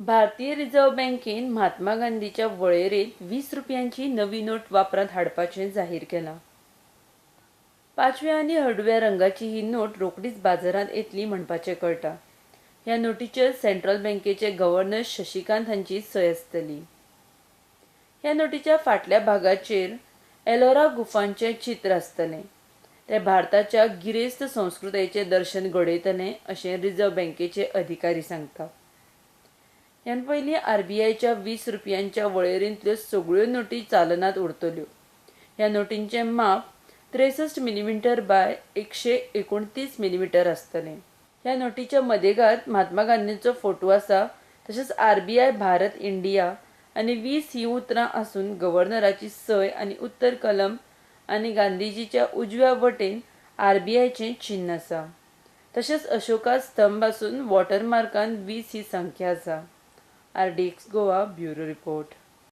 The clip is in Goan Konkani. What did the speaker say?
भारतीय रिझर्व्ह बँकेन महात्मा गांधीच्या वळेरेंत 20 रुपयांची नवी नोट वापरांत हाडपाचें जाहीर केलां. पाचव्या आनी हळडुव्या रंगाची ही नोट रोखडीच बाजारांत येतली म्हणपाचें कळटा. ह्या नोटीचेर सेंट्रल बँकेचे गव्हर्नर शशिकांत हांची सय आसतली. ह्या नोटीच्या फाटल्या भागाचेर एलोरा गुफांचें चित्र आसतलें. तें भारताच्या गिरेस्त संस्कृतायेचें दर्शन घडयतलें अशें रिझर्व्ह बँकेचे अधिकारी सांगता. ह्यान पयलीं आरबीआयच्या 20 रुपयांच्या वळेरेंतल्यो सगळ्यो नोटी चालनात उरतल्यो. ह्या नोटींचें माप 63 मिलीमिटर बाय 129 मिलीमिटर आसतलें. ह्या नोटीच्या मदेगात महात्मा गांधींचो फोटो आसा, तशेंच आरबीआय भारत इंडिया आनी 20 हीं उतरां आसून गव्हर्नराची सय आनी उत्तर कलम आनी गांधीजीच्या उजव्या वटेन आरबीआयचें चिन्न आसा. तशेंच अशोका स्तंभ आसून वॉटरमार्कान 20 ही संख्या आसा. RDX Goa bureau report.